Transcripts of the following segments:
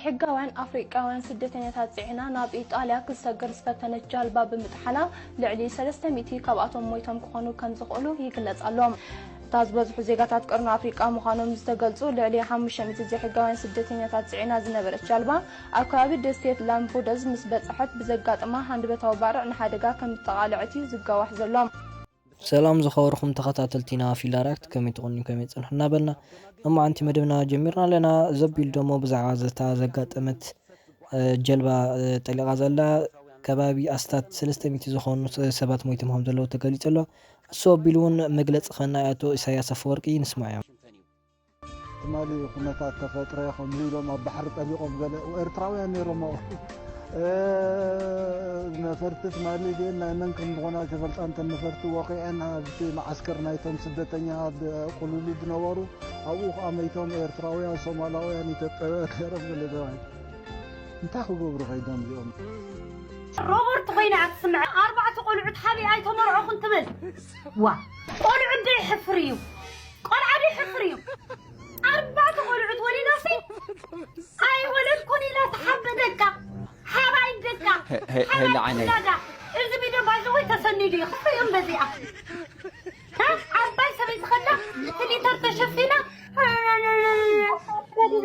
ሕጋውያን ኣፍሪቃውያን ስደተኛታት ጽዒና ናብ ኢጣልያ ክትሰግር ዝፈተነት ጃልባ ብምጥሓላ ልዕሊ ሰለስተ ሚእቲ ካብኣቶም ሞይቶም ክኾኑ ከም ዝኽእሉ ይግለጽ ኣሎ። እታ ዝበዝሑ ዜጋታት ቀርኒ ኣፍሪቃ ምዃኖም ዝተገልጹ ልዕሊ ሓሙሽተ ሚእቲ ዘይሕጋውያን ስደተኛታት ጽዒና ዝነበረት ጃልባ ኣብ ከባቢ ደሴት ላምፖደዝ ምስ በጽሐት ብዘጋጠማ ሃንደበታዊ ባርዕ ንሓደጋ ከም ዝተቓልዐት እዩ ዝጋዋሕ ዘሎ። ሰላም ዝኸበርኩም ተኸታተልቲና ፊላ ሪያክት፣ ከመይ ትኾኑ፣ ከመይ ትጸንሑ እናበልና ሎማዓንቲ መደብና ጀሚርና ኣለና። ዘቢሉ ደሞ ብዛዕባ ዘታ ዘጋጠመት፣ እ፣ ጀልባ፣ እ፣ ጠሊቓ ዘላ ከባቢ ኣስታት ሰለስተ ሚእቲ ዝኾኑ ስ-፣ ሰባት ሞይቶም ከም ዘለዉ ተገሊጹ ኣሎ። እሱ ኣቢሉ እውን መግለጺ ከና ኣቶ ኢሳያስ ኣፈወርቂ ንስማዕ እዮም። ትማሊ ኩነታት ተፈጥረ ከምዚ ኢሎም ኣብ ባሕሪ ጠሊቖም ገለ ኤርትራውያን ነይሮም ኣብኡ። እ፣ ነፈርቲ ትማሊ ግን ናይ መን ከም ዝኾና ከይፈልጣ እንተን ነፈርቲ ወቒዐን ኣብቲ መዓስከር ናይቶም ስደተኛ ኣብ ቁልሉ ዝነበሩ ኣብኡ ከዓ መይቶም ኤርትራውያን፣ ሶማላውያን፣ ኢትዮጵያውያን ነይሮም ገለ ተባሂሉ። እንታይ ክገብሩ ከይዶም እዚኦም? ሮበርት ኮይና እያ ትስምዐ። ኣርባዕተ ቆልዑት ሓቢኣ ኣይተመርዖኹን ትብል። ዋ፣ ቆልዑት ዶ ይሕፍር እዩ? ቆልዓ ዶ ይሕፍር እዩ? ኣርባዕተ ቆልዑት ወሊዳሲ ኣይወለድኩን ኢላ ትሓበ ደቃ። ሓባይ ደቃ። ሄ-፣ ሄ-፣ ሓባይ ሄላ ዓይነይ። ውላዳ። እዚ ቪድዮ ባይዘወይ ተሰኒዱ እዩ። ክፍእዮም በዚኣ። እ? ዓባይ ሰበይቲ ከላ እቲ ሊተር ተሸፊና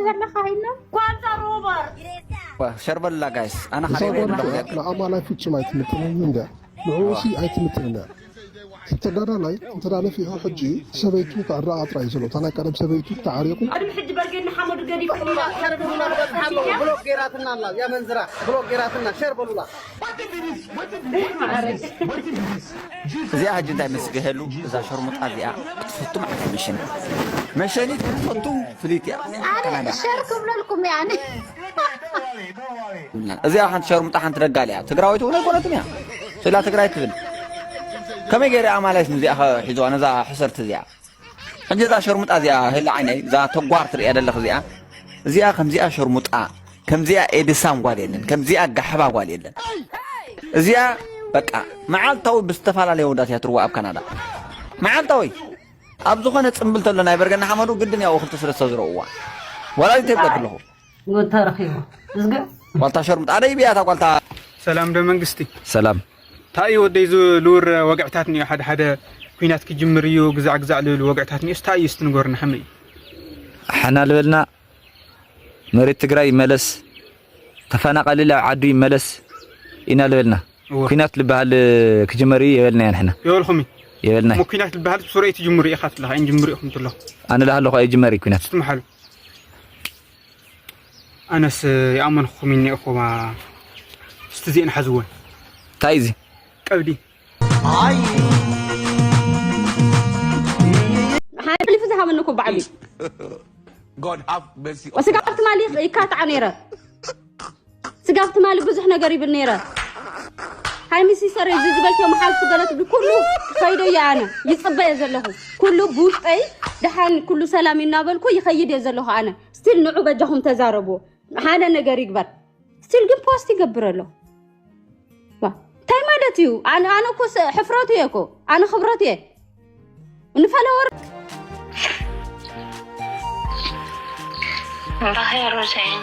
ዘለኻ ኢልና። ጓዛ ሮበር። ሸርበላ ጋይስ፣ ኣነ እዛ ሓሪረ ጓል ኣለኹ። ንኣማላይ ፍጹም ኣይትምጥንን እንድያ። ንዕኡሲ ኣይትምጥንን እያ። እቲ ተጋዳላይ እንተ ደኣ ነፊሑ ሕጂ ሰበይቱ ክዕረቓ ጥራይ እዩ ዘሎ። እታ ናይ ቀደም ሰበይቱ ተዓሪቑ። ቅድሚ ሕጂ በርጌድ ንሓመዱ ገዲፉ ኢላ ሸር በሉላ፣ በዝሓ ኣለዎ። ብሎክ ገይራትና ኣላ፣ እዚኣ መንዝራ። ብሎክ ገይራትና፣ ሸር በሉላ። እዚኣ ሕጂ እንታይ ምስ ገሀሉ፣ እዛ ሸርሙጣ እዚኣ ክትፈቱ ማለት መሸኒት። መሸኒት ክትፈቱ ፍሊጥ እያ። ኣነ ሸር ክብለልኩም እየ፣ ኣነ። እዚኣ ሓንቲ ሸርሙጣ ሓንቲ ደጋል እያ። ትግራዊት እውን ኣይኮነትን እያ። ስላ ትግራይ ትብል። ከመይ ገይረ ኣማላይስ ንዚኣ ኸ ሒዝዋ፣ ነዛ ሕስርቲ እዚኣ? ሕጂ እዛ ሸርሙጣ እዚኣ፣ ህሊ ዓይነይ፣ እዛ ተጓር ትርእያ ዘለኽ እዚኣ፣ እዚኣ ከምዚኣ ሸርሙጣ፣ ከምዚኣ ኤድሳም ጓል የለን፣ ከምዚኣ ጋሕባ ጓል የለን። እዚኣ በቃ መዓልታዊ ብዝተፈላለየ ወዳት እያ ትርዋ ኣብ ካናዳ። መዓልታዊ ኣብ ዝኾነ ጽምብል ተሎ ናይ በርገና ሓመዱ ግድን ያው ክልተ ስለ ዝተዝረውዋ። ዋላ ዘይተብለክ ኣለኹ። ተረኺቡ። እዝገ ዋልታ ሸርሙጣ፣ ኣደይ ብያታ ጓልታ። ሰላም ዶ መንግስቲ? ሰላም። እንታይ እዩ ወደይ ዝልውር ወግዕታት እኒኦ፣ ሓደ ሓደ ኲናት ክጅምር እዩ፣ ግዛዕ ግዛዕ ዝብል ወግዕታት እኒኦ፣ እንታይ እዩ እስቲ ንገሩና፣ ከመይ እዩ? ሓና ልበልና፣ መሬት ትግራይ ይመለስ፣ ተፈናቓሊ ኣብ ዓዱ ይመለስ ኢና ልበልና። እወ። ኲናት ልበሃል ክጅመር እዩ የበልና ኢና ንሕና። የበልኹም እዩ? የበልና እዩ። እሞ ኲናት ልበሃል ብስሩዕ ትጅምሩ ኢኻ ትብለኻ፣ ኣይንጅምሩ ኢኹም ትብለኹ። ኣነ ልሃለኹ ኣይጅመር እዩ ኲናት። እስቲ መሓሉ። ኣነስ ይኣመንኹም እኒኤኹማ። እስቲ እዚኤን ሓዝወን። እንታይ እዚ? ቀብዲ። ሓሊፉ ዝሃበኒ እኮ ባዕሉ። God have mercy on ስጋብ ትማሊ ይካታዕ ነይረ። ስጋብ ትማሊ ብዙሕ ነገር ይብል ነይረ። ሃይሚ ሲስተር፣ እዚ ዝበልክዮ መሓዙ ገለ ትብሊ ኩሉ ከይዶ እየ ኣነ። ይጽበ እየ ዘለኹ። ኩሉ ብውሽጠይ ደሓን ኩሉ ሰላም እናበልኩ ይኸይድ እየ ዘለኹ ኣነ። ስቲል ንዑ በጃኹም ተዛረብዎ። ሓደ ነገር ይግበር። ስቲል ግን ፖስት ይገብር ኣሎ። ዋ፣ እንታይ ማለት እዩ? ኣነ፣ ኣነ እኮ ሰ-፣ ሕፍረቱ እየ እኮ። ኣነ ክብረቱ እየ። ንፈለወር እንባኸ ሮዛይን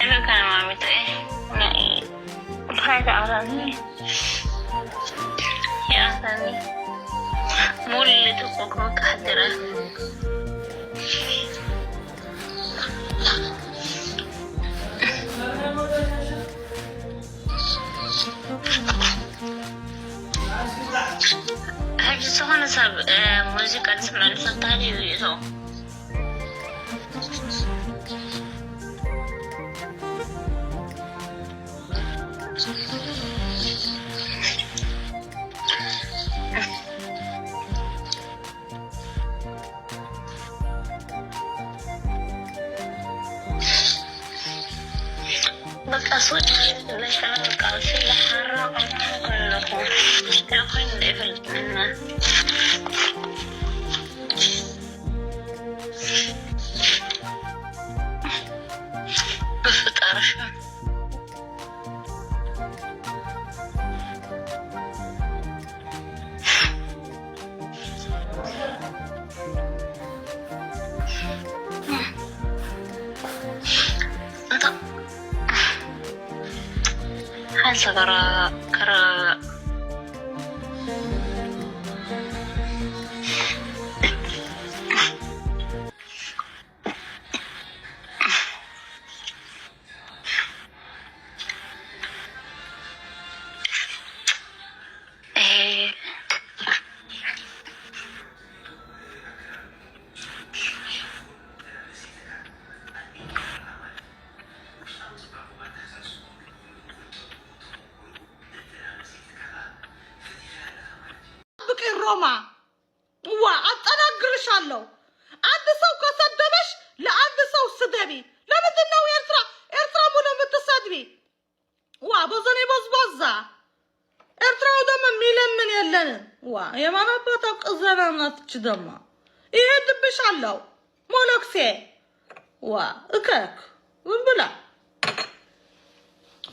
እበካ ማሚተይ ናይ ድሓይ ተኣራኒ ያሰኒ ሙሉ ተቆቅሮ ካሕድረ ሕጂ ዝኾነ ሰብ፣ እ፣ ሙዚቃ ዝስምዐሉ ሰብ ተሃልዩ ይእቶ። በቃ ሱቅ ነሻ በቃ ስለሓራቕ ከለኹ እንታይ ኮይኑ እንዳይፈልጥና ብፍጣርሽ ሰበራ ከረ ጠብቂ ሮማ፣ ዋ አጠናግርሻለሁ። አንድ ሰው ከሰደበሽ ለአንድ ሰው ስደቢ። ለምንድን ነው ኤርትራ ኤርትራ ሙሉ የምትሰድቢ? ዋ ቦዘኔ ቦዝባዛ። ኤርትራው ደግሞ የሚለምን የለንም። ዋ የማን አባቷ ቅዘና ናትች ደግሞ ይሄድብሻለሁ ሞሎክሴ። ዋ እከክ ዝም ብላ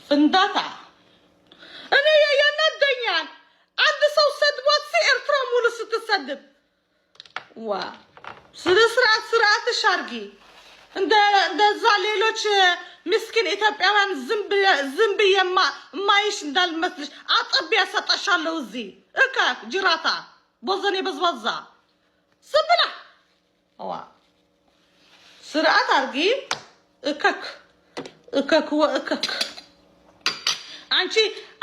ፍንዳታ። እኔ የናደኛል አንድ ሰው ሰድቧት ሲ ኤርትራ ሙሉ ስትሰድብ። ዋ ስነ ስርዓት ስርዓትሽ አርጊ። እንደ እንደዛ ሌሎች ምስኪን ኢትዮጵያውያን ዝም ብዬ ዝም ብዬ ማ- ማይሽ እንዳልመስልሽ አጥቤ እሰጠሻለሁ። እዚህ እከክ ጅራታ ቦዘኔ በዝባዛ ዝም ብላ ዋ ስርዓት አርጊ። እከክ እከክ ወእከክ። አንቺ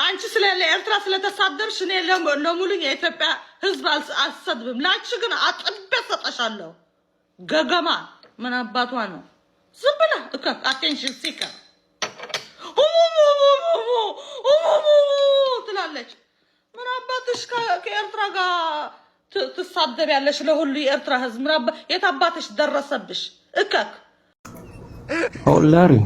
አንቺ ስለ ለኤርትራ ስለተሳደብሽ እኔ ለም- ለሙሉ የኢትዮጵያ ህዝብ አልስ- አልሰድብም። ላንቺ ግን አጥቤ ሰጠሻለሁ። ገገማ ምን አባቷ ነው? ዝም ብላ እከክ attention seeker ትላለች። ምን አባትሽ ከ- ከኤርትራ ጋር ት- ትሳደቢያለሽ? ለሁሉ የኤርትራ ህዝብ ምን አባ- የት አባትሽ ደረሰብሽ? እከክ How old are you?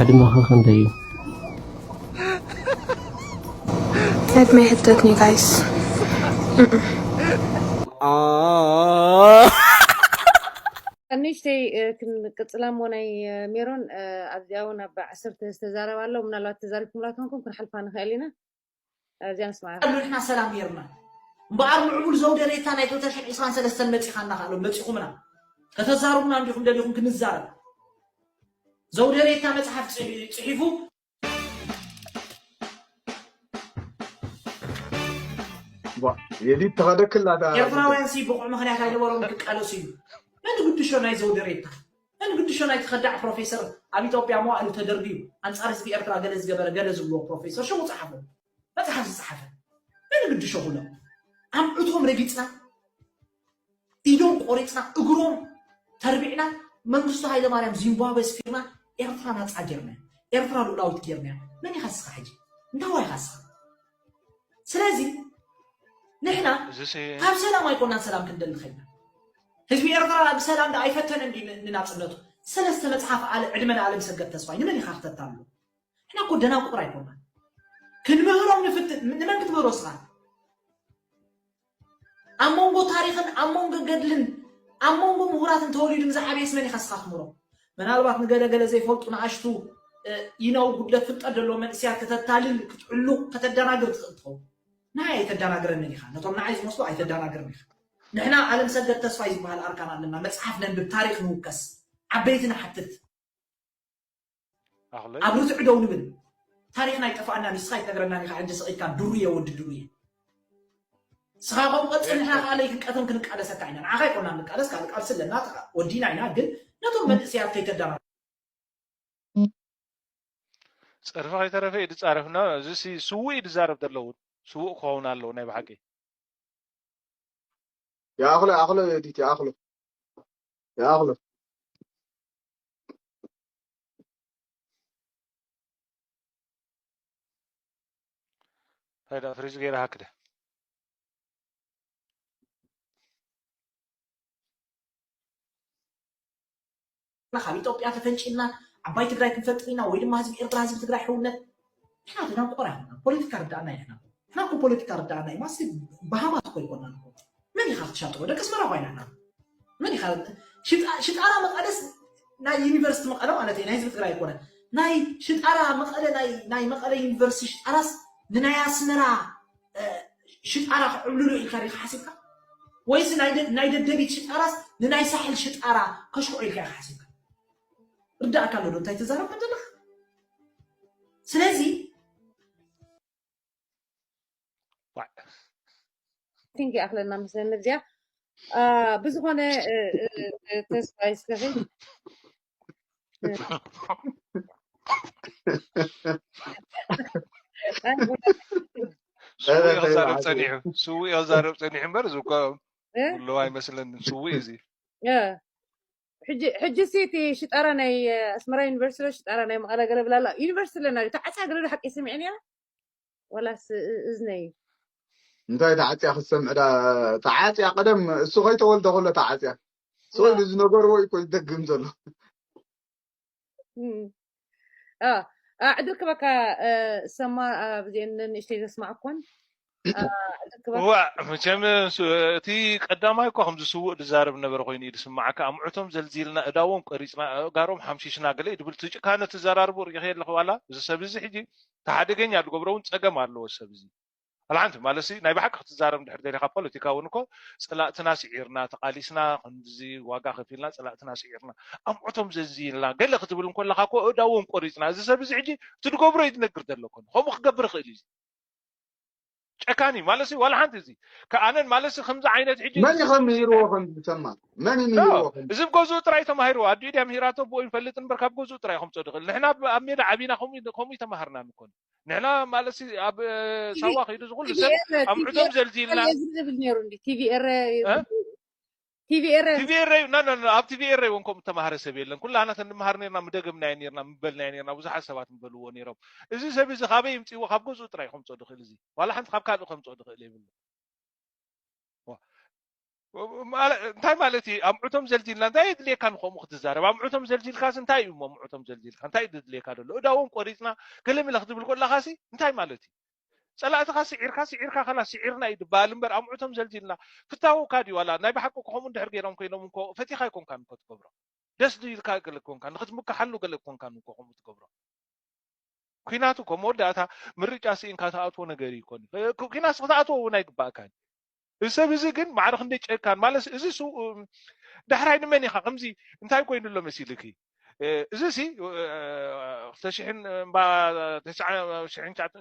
ዕድመኻ ክንደይ እዩ? ዕድመይ ሕተትኒ ጋይስ። ንእሽተይ ክንቅፅላ እሞ ናይ ሜሮን ኣብዚኣ እውን ኣብ ዓሰርተ ዝተዛረባ ኣለዉ። ምናልባት ተዛሪብኩምላ ተኾንኩም ክንሓልፋ ንኽእል ኢና። ኣብዚኣ ንስማዓ። ንሕና ሰላም ጌርና እምበኣር ምዕቡል ዘውዴ ሬታ ናይ ክልተ ሽሕን ዕስራን ሰለስተን መፂኻና ካሎም መፂኹምና ከተዛርቡና እንዲኹም ደሊኹም ክንዛረብ ዘውዴ ሬታ መፅሓፍ ፅሒ- ፅሒፉ የዲት ተኸደክላ እታ ኤርትራውያን ሲ ብቑዕ ምኽንያት ኣይነበሮም ክቃለሱ እዩ። መን ግድሾ ናይ ዘውዴ ሬታ መን ግድሾ ናይ ተኸዳዕ ፕሮፌሰር ኣብ ኢትዮጵያ መዋእሉ ተደርብዩ ኣንፃር ህዝቢ ኤርትራ ገለ ዝገበረ ገለ ዝብልዎ ፕሮፌሰር ሽሙ ፀሓፎ መፅሓፍ ዝፀሓፈ መን ግድሾ ኩሎም ኣምዕቶም ረጊፅና ኢዶም ቆሪፅና እግሮም ተርቢዕና መንግስቱ ሃይለማርያም ዚምባብዌ ስፊርና ኤርትራ ናፃ ጌርና ኤርትራ ልኡላዊት ጌርና መን ኢኻ ስኻ ሕጂ እንታይ ኢኻ ስኻ ስለዚ ንሕና ካብ ሰላም ኣይኮናን ሰላም ክንደሊ ኸይና ህዝቢ ኤርትራ ብሰላም ዳ ኣይፈተነን ድዩ ንናፅነቱ ሰለስተ መፅሓፍ ኣለ ዕድመ ንኣለም ሰገድ ተስፋይ ንመን ኢኻ ክተታሉ ንሕና እኮ ደናቁር ኣይኮናን ክንምህሮም ንፍትን ንመን ክትምህሮ ስኻ ኣብ መንጎ ታሪኽን ኣብ መንጎ ገድልን ኣብ መንጎ ምሁራትን ተወሊዱ ንዝዓበየስ መን ኢኻ ስኻ ክምህሮ ምናልባት ንገለ ገለ ዘይፈልጡ ንኣሽቱ you know ጉድለት ፍልጠት ዘለዎ መንእሰያት ከተታልል ክትዕሉ ከተደናግር ትኽእል ትኸውን ንዓይ ኣይተደናግረንን ኢኻ ነቶም ንዓይ ዝመስሉ ኣይተደናግርን ኢኻ ንሕና ኣለም ሰገድ ተስፋይ ዝበሃል ኣርካን ኣለና መፅሓፍ ነንብብ ታሪኽ ንውከስ ዓበይቲ ንሓትት ኣብ ርትዕ ደው ንብል ታሪኽና ኣይጠፋኣናን እዩ ንስኻ ኣይትነግረናን ኢኻ ሕጂ ስቕ ኢልካ ድሩየ ወዲ ድሩየ ንስኻ ከምኡ ቀፅል ንሕና ከዓ ለይትን ቀትርን ክንቃለሰካ ኢና ንዓኻ ኣይኮናን ንቃለስ ካልእ ቃልሲ ኣለና ወዲና ኢና ግን ነቶም መንእሰያት ከይተደናግሩ ፀርፊ ከይተረፈ እዩ ዝፃረፍ እና እዚ ሲ- ስዉእ እዩ ዝዛረብ ዘሎ እውን ስዉእ ክኸውን ኣለዎ ናይ ብሓቂ ይኣኽሎ ይኣኽሎ ዲት ይኣኽሎ ይኣኽሎ እንታይ ደኣ ፍሪዝ ገይረ ሃክደ ካብ ኢትዮጵያ ተፈንጪልና ዓባይ ትግራይ ክንፈጥር ኢና ወይ ድማ ህዝቢ ኤርትራ ህዝቢ ትግራይ ሕውነት ንሕና ተዳንቆር ኣይኮና ፖለቲካ ርዳእና ኢና ንሕና እኮ ፖለቲካ ርዳእና እዩ ማስ በሃማት እኮ ኣይኮና መን ኢኻ ክትሻጥሮ ደቂ ኣስመራ እኮ ኣይና ንሕና መን ኢኻ ሽጣራ መቐለስ ናይ ዩኒቨርሲቲ መቐለ ማለት እዩ ናይ ህዝቢ ትግራይ ኣይኮነ ናይ ሽጣራ መቐለ ናይ መቐለ ዩኒቨርሲቲ ሽጣራስ ንናይ ኣስመራ ሽጣራ ክዕብልሉ ኢልካ ዲኻ ሓሲብካ ወይስ ናይ ደ- ናይ ደደቢት ሽጣራስ ንናይ ሳሕል ሽጣራ ከሽክዖ ኢልካ ኢኻ ሓሲብካ? ርዳእካ ኣሎ ዶ እንታይ ትዛረብ ከም ዘለኻ? ስለዚ ቲንክ ይኣኽለና መስለኒ እዚኣ። ብዝኾነ ተስፋ ይስከኺ ስውእ ክዛረብ ጸኒሑ ስውእ ክዛረብ ጸኒሑ እምበር እዚ እኮ ብሎ ኣይመስለንን። ስውእ እዚ ሕጂ ሕጂ ሲ እቲ ሽጣራ ናይ ኣስመራ ዩኒቨርሲቲ ሽጣራ ናይ መቐለ ገለ ብላላ ዩኒቨርሲቲ ኣለና ተዓፃ ገለ ሓቂ ስምዒ ነራ ዋላስ እዝነይ እንታይ ተዓፅያ ክትሰምዕ ዳ ተዓፅያ ቀደም እሱ ከይተወልደ ከሎ ተዓፅያ ስወል ዝነገርዎ እዩ እኮ ዝደግም ዘሎ ዕድል ክበካ ሰማ ኣብዚአን ንእሽተይ ዘስማዕኮን ዋ መቸም እቲ ቀዳማይ እኮ ከምዚ ስውእ ዝዛረብ ነበረ ኮይኑ እዩ ዝስማዓካ። ኣምዑቶም ዘልዚልና እዳዎም ቆሪፅና ኣእጋሮም ሓምሺሽና ገለ እዩ ድብል እቲ ጭካነ ትዘራርቡ ርኢኸ ኣለኹ ዋላ እዚ ሰብ እዚ ሕጂ ተሓደገኛ ድገብሮ እውን ፀገም ኣለዎ ሰብ እዚ ኣልሓንቲ ማለት ሲ ናይ ብሓቂ ክትዛረብ እንድሕር ደሊኻ ፖለቲካ እውን እኮ ፀላእትና ስዒርና ተቃሊስና ክንድዚ ዋጋ ከፊልና ፀላእትና ስዒርና ኣምዑቶም ዘልዚልና ገለ ክትብል እንኮለካ እኮ እዳዎም ቆሪፅና እዚ ሰብ እዚ ሕጂ እቲ ድገብሮ እዩ ድነግር ዘሎ ኮን ከምኡ ክገብር ይኽእል እዩ ጨካኒ ማለት ሲ ዋላ ሓንቲ እዚ ከኣነን ማለት ሲ ከምዚ ዓይነት ሕጂ መን እዩ ከምህርዎ ከም ዝሰማ መን እዩ ምህርዎ ከም እዚ ገዝኡ ጥራይ ተማሂርዎ ኣዲኡ ድያ ምሂራቶ ብኡ ይፈልጥ እምበር ካብ ገዝኡ ጥራይ ከምፅኦ ድኽእል ንሕና ኣብ ሜዳ ዓቢና ከምኡ ከምኡ ተማሃርና ንኮን ንሕና ማለት ሲ ኣብ ሳዋ ከይዱ ዝኩሉ ሰብ ኣምዕቶም ዘልዚልና ዝብል ነይሩ እንዲ ቲቪ ኤረ ቲቪ ኤረ ቲቪ ኤረ ና ና ና፣ ኣብ ቲቪ ኤረ እውን ከምኡ ተማሃረ ሰብ የለን። ኩላና ተንመሃር ነርና ምደገምናዮ ነርና ምበልናዮ ነርና ብዙሓት ሰባት ምበልዎ ነይሮም። እዚ ሰብ እዚ ካበይ ይምፅዎ ካብ ገዝኡ ጥራይ ከምፅኦ ድኽእል እዚ ዋላ ሓንቲ ካብ ካልእ ከምፅኦ ድኽእል የብሉ። እንታይ ማለት እዩ ኣምዑቶም ዘልዚልና እንታይ የድልየካ ንከምኡ ክትዛረብ ኣምዑቶም ዘልዚልካስ እንታይ እዩ ኣምዑቶም ዘልዚልካ እንታይ ድድልየካ ደሎ እዳዎም ቆሪፅና ገለሚለ ክትብል ከለካሲ እንታይ ማለት እዩ ፀላእትካ ስዒርካ ስዒርካ ከላ ስዒርና እዩ ድበሃል እምበር ኣምዑቶም ዘልዚልና ፍታወካ ድዩ ዋላ ናይ ብሓቂ ከምኡ እንድሕር ገይሮም ኮይኖም እንኮ ፈቲካ ኣይኮንካን እኮ ትገብሮ ደስ ድልካ ገለ ኮንካ ንክትምክሓሉ ገለ ኮንካን እኮ ከምኡ ትገብሮ ኩናት እኮ መወዳእታ ምርጫ ስኢንካ ትኣትዎ ነገር ይኮን ኩናት ክትኣትዎ እውን ኣይግባእካን እዚ ሰብ እዚ ግን ማዕረ ክንደይ ጨካን ማለት እዚ ዳሕራይ ንመን ኢኻ ከምዚ እንታይ ኮይኑ ኣሎ መሲልኪ እዚ ሲ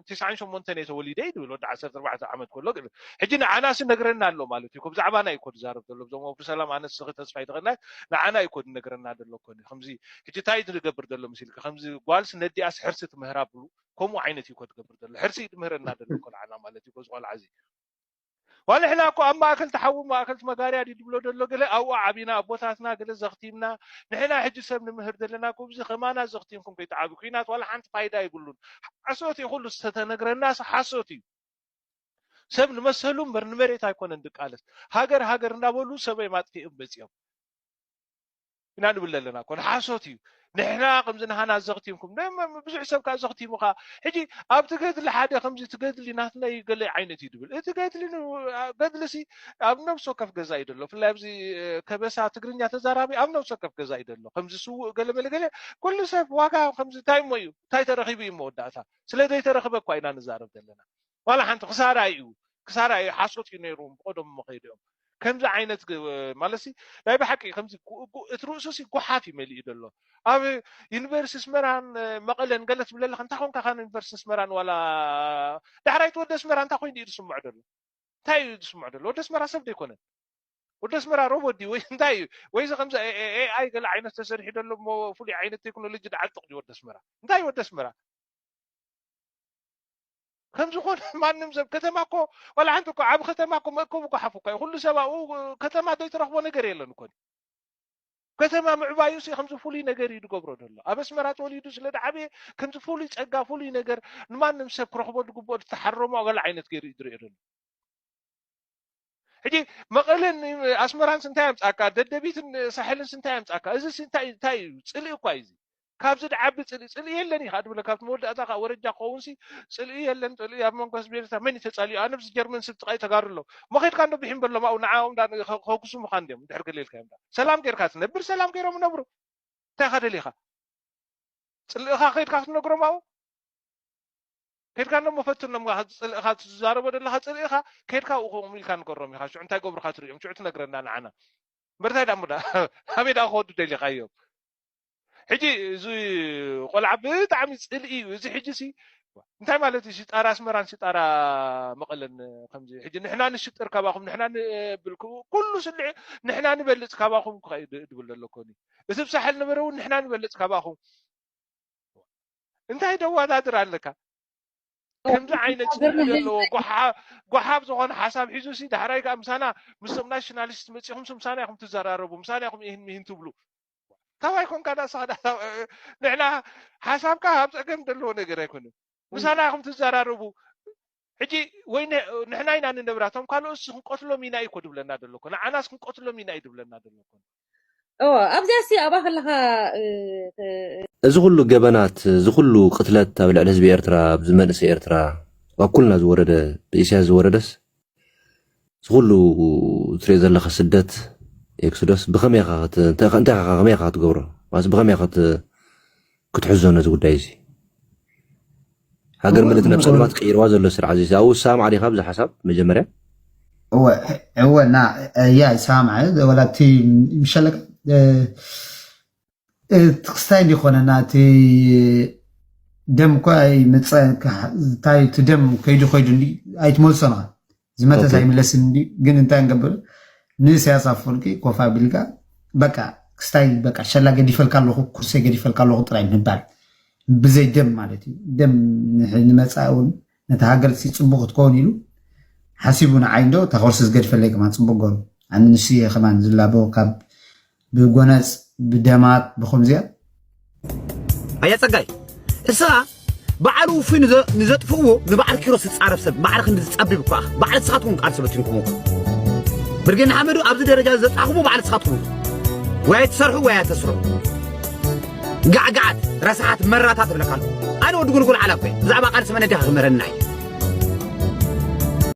ትስዓን ሸሞንተን እየ ተወሊደ እዩ ዝብል ወዲ ዓሰርተ ኣርባዕተ ዓመት ከሎ ሕጂ ንዓና ሲ ነግረና ኣሎ ማለት እዩ ብዛዕባና እዩ ኮ ዝዛረብ ዘሎ ብዞም ወዲ ሰላም ኣነስ ስኺ ተስፋ ይተኸናይ ንዓና እዩ ኮ ዝነግረና ዘሎ ኮ ከምዚ ሕጂ እንታይ እዩ ዝገብር ዘሎ መሲልኪ ከምዚ ጓልስ ነዲኣስ ሕርሲ ትምህራ ብሉ ከምኡ ዓይነት እዩ ኮ ዝገብር ዘሎ ሕርሲ እዩ ትምህረና ዘሎ ኮ ንዓና ማለት እዩ ዝቆልዓ እዚ ዋላ ሕና እኮ ኣብ ማእከል ተሓዊ ማእከል መጋርያ ድዩ ድብሎ ደሎ ገለ ኣብኡ ዓቢና ኣቦታትና ገለ ዘኽቲምና ንሕና ሕጂ ሰብ ንምህር ዘለና ኩብዚ ከማና ዘኽቲምኩም ከይትዓቢ ኩናት ዋላ ሓንቲ ፋይዳ ይብሉን ሓሶት እዩ ኩሉ ዝተነግረናስ ሓሶት እዩ ሰብ ንመሰሉ እምበር ንመሬት ኣይኮነን ድቃለስ ሃገር ሃገር እንዳበሉ ሰበይ ማጥፊኦም በፂኦም ኢና ንብል ዘለና ኮነ ሓሶት እዩ ንሕና ከምዚ ንሃና ዘኽቲምኩም ብዙሕ ሰብ ከዓ ዘኽቲሙ ከዓ ሕጂ ኣብቲ ገድሊ ሓደ ከምዚ እቲ ገድሊ ናትና እዩ ገለ ዓይነት እዩ ድብል እቲ ገድሊ ገድሊ ሲ ኣብ ነብሲ ወከፍ ገዛ እዩ ደሎ ብፍላይ ኣብዚ ከበሳ ትግርኛ ተዛራቢ ኣብ ነብሲ ወከፍ ገዛ እዩ ደሎ ከምዚ ስውእ ገለ መለ ገለ ኩሉ ሰብ ዋጋ ከምዚ እንታይ እሞ እዩ እንታይ ተረኺቡ እዩ መወዳእታ ስለ ዘይተረኽበ እኳ ኢና ንዛረብ ዘለና ዋላ ሓንቲ ክሳራ እዩ ክሳራ እዩ ሓሶት እዩ ነይሩ ብቀደም መኸይዱ እዮም ከምዚ ዓይነት ማለት ሲ ናይ ብሓቂ ከምዚ እቲ ርእሱ ሲ ጎሓፍ እዩ መሊኡ ዘሎ ኣብ ዩኒቨርሲቲ ኣስመራን መቐለን ገለ ትብለለካ እንታይ ኮንካ ካብ ዩኒቨርሲቲ ኣስመራን ዋላ ዳሕራይቲ ወዲ ኣስመራ እንታይ ኮይኑ እዩ ዝስምዖ ዘሎ እንታይ እዩ ዝስምዖ ዘሎ ወዲ ኣስመራ ሰብ ዘይኮነ ወዲ ኣስመራ ሮቦት ድዩ ወይ እንታይ እዩ ወይዚ ከምዚ ኤኣይ ገለ ዓይነት ተሰሪሑ ዘሎ እሞ ፍሉይ ዓይነት ቴክኖሎጂ ድዓጥቕ ድዩ ወዲ ኣስመራ እንታይ እዩ ወዲ ኣስመራ ከም ዝኾነ ማንም ሰብ ከተማ እኮ ዋላ ሓንቲ እኮ ዓብ ከተማ እኮ መእከቡ ጓሓፍ እኮ እዩ ኩሉ ሰብ ኣብኡ ከተማ ዘይትረኽቦ ነገር የለን እኮ ከተማ ምዕባዩ ሲ ከምዚ ፍሉይ ነገር እዩ ዝገብሮ ዘሎ ኣብ ኣስመራ ተወሊዱ ስለ ዝዓበየ ከምዚ ፍሉይ ፀጋ ፍሉይ ነገር ንማንም ሰብ ክረኽቦ ዝግብኦ ዝተሓረሞ ገለ ዓይነት ገይሩ እዩ ዝሪኦ ዘሎ ሕጂ መቐለን ኣስመራንስ እንታይ ኣምፃካ ደደቢትን ሳሕልንስ እንታይ ኣምፃካ እዚ እንታይ እዩ ፅልኢ እኳ እዩ ካብዚ ድዓቢ ፅልኢ ፅልኢ የለን እዩ ድብለ ካብቲ መወዳእታ ከዓ ወረጃ ክኸውን ሲ ፅልኢ የለን ፅልኢ ኣብ መንጎ ህዝቢ ኤርትራ መን እዩ ተፃሊኡ ኣነ ብዚ ጀርመን ስብ ጥቃይ ተጋሩ ኣለዉ መኸድካ እንዶ ብሒም በሎም ኣብኡ ንዓኦም ከጉስሙካ እንዲዮም ድሕር ገሌልካ እዮም ሰላም ጌርካ ትነብር ሰላም ገይሮም ነብሩ እንታይ ኢኻ ደሊኻ ፅልእኻ ከይድካ ክትነግሮም ኣብኡ ከድካ እሞ ፈትኖም። ጽልእኻ ትዛረቦ ዘለኻ ጽልእኻ ከድካ ኣብኡ ከምኡ ኢልካ ንገሮም ኢኻ። ሽዑ እንታይ ገብሩኻ ትርእዮም? ሽዑ ትነግረና ንዓና። እምበር እንታይ ደኣ እሞ ደኣ ኣበይ ደኣ ክወዱ ደሊኻዮም? ሕጂ እዚ ቆልዓ ብጣዕሚ ጽልኢ እዩ። እዚ ሕጂ ሲ እንታይ ማለት እዩ? ሽጣራ ኣስመራን ሽጣራ መቐለን ከምዚ ሕጂ ንሕና ንሽጥር ካባኹም፣ ንሕና ንብል ኩ- ኩሉ ስልዒ ንሕና ንበልጽ ካባኹም እኮ እዩ ድ- ድብል ዘሎ እኮ። እቲ ብሳሕል ነበረ እውን ንሕና ንበልጽ ካባኹም። እንታይ ደዋዳድር ኣለካ? ከምዚ ዓይነት ጽልኢ ዘለዎ ጎሓ- ጎሓፍ ዝኾነ ሓሳብ ሒዙ ሲ ዳሕራይ ከዓ ምሳና ምስቶም ናሽናሊስት መጺኹም ሲ ምሳና ኢኹም ትዘራረቡ፣ ምሳና ኢኹም ይህን ሚህን ትብሉ። ካባይ ኮንካ ዳ ንስኻ ዳ ንሕና ሓሳብካ ኣብ ጸገም ዘለዎ ነገር ኣይኮነን። ምሳና ኢኹም ትዘራረቡ። ሕጂ ወይ ን- ንሕና ኢና ንነብራ፣ እቶም ካልኦት ክንቀትሎም ኢና እዩ እኮ ድብለና ዘሎ እኮ። ንዓናስ ክንቀትሎም ኢና እዩ ድብለና ዘሎ እኮ። እዎ ኣብዚኣ ሲ ኣብኣ ከለኻ እ፣ እ፣ እዚ ኩሉ ገበናት፣ እዚ ኩሉ ቅትለት ኣብ ልዕሊ ህዝቢ ኤርትራ፣ ኣብዚ መንእሰይ ኤርትራ፣ ኣብ ኩልና ዝወረደ፣ ብኢሳያስ ዝወረደስ፣ እዚ ኩሉ ትሪኦ ዘለኻ ስደት፣ ኤክሶደስ፣ ብኸመይ ኢኻ ክት- እንታይ ኢኻ- እንታይ ኢኻ ከመይ ኢኻ ክትገብሮ? ማለት ብኸመይ ኢኻ ክት- ክትሕዞ ነዚ ጉዳይ እዚ? ሃገር ምልእቲ ናብ ጸልማት ቀይርዋ ዘሎ ስርዓት እዚ ኣብኡ ዝሰማማዕ ዲኻ ብዚ ሓሳብ መጀመርያ? እወ እወ ና እያ ይሰማማዕ። ወላ እቲ ምሸለካ እቲ ክስታይ እንዲኾነ ናቲ ደም እኳ ይመፀ እንታይ እቲ ደም ከይዱ ከይዱ እንዲ ኣይትመልሶ ነኻ ዝመተስ ኣይምለስን እንዲ። ግን እንታይ ንገብር ንኢሳያስ ኣፈወርቂ ኮፍ ኣቢልካ በቃ ክስታይ በቃ ሸላ ገዲፈልካ ኣለኹ ኩርሰይ ገዲፈልካ ኣለኹ ጥራይ ምባል ብዘይ ደም ማለት እዩ። ደም ንመፃኢ እውን ነቲ ሃገር ሲ ፅቡቅ ክትከውን ኢሉ ሓሲቡ ንዓይ እንዶ እታ ኮርሲ ዝገድፈለይ ከማን ፅቡቅ ገሩ ኣነ ንሱ እየ ከማን ዝላቦ ካብ ብጎነፅ ብደማት ብከምዚኣ ኣያ ጸጋይ እስኻ በዓል ውፉይ ንዘ- ንዘጥፍእዎ ንበዓል ኪሮስ ዝጻረፍ ሰብ በዓል ክንዲ ዝጸብብ እኳ በዓል ንስኻትኩም ቃልሲ በቲንኩም ብርጌድ ንሓመዱ ኣብዚ ደረጃ ዘጥፋኹሞ በዓል ንስኻትኩም ወይ ኣይትሰርሑ ወይ ኣይተስሩ ጋዕጋዓት ረሳሓት መራታት እብለካ ኣለኹ ኣነ ወዲ ጉልጉል ዓላ እኮ ብዛዕባ ቃልሲ መነዲኻ ክምህረና እዩ